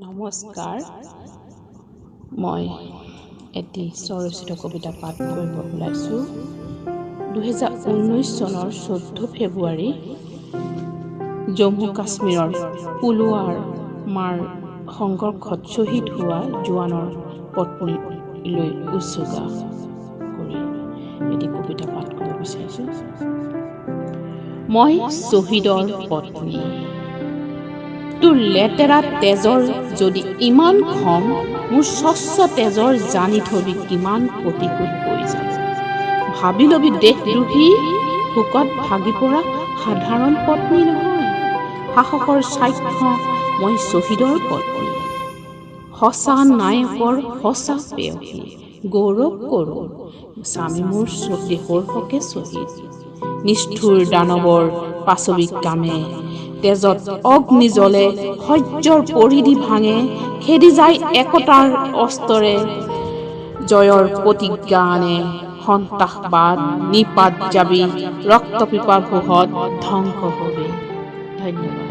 নমস্কাৰ। মই এটি স্বৰচিত কবিতা পাঠ কৰিব ওলাইছোঁ। 2019 চনৰ 14 ফেব্ৰুৱাৰী জম্মু কাশ্মীৰৰ পুলৱামাৰ সংঘৰ্ষত শ্বহীদ হোৱা জোৱানৰ পত্নীলৈ উৎসৰ্গা কৰি এটি কবিতা পাঠ কৰিব বিচাৰিছোঁ। মই শ্বহীদৰ পত্নী। তোৰ লেতেৰা তেজৰ যদি ইমান খং, মোৰ স্বচ্ছ তেজৰ জানি থবি কিমান প্ৰতিশোধ বৈ যাব। ভাবি লবি দেশদ্ৰোহী, শোকত ভাগি পৰা সাধাৰণ পত্নী নহয়, সাহসৰ সাক্ষ্য মই শ্বহীদৰ পত্নী। সঁচা নায়কৰ সঁচা প্ৰেয়সী, গৌৰৱ কৰোঁ স্বামী মোৰ দেশৰ হকে শ্বহীদ। নিষ্ঠুৰ দানৱৰ পাশৱিক কামে তেজত অগ্নি জ্বলে, সহ্যৰ পৰিধি ভাঙে, খেদি যায় একতাৰ অস্ত্ৰৰে জয়ৰ প্ৰতিজ্ঞা আনে। সন্ত্ৰাসবাদ নিপাত যাবি, ৰক্তপিপাসু ধ্বংস হবি। ধন্যবাদ।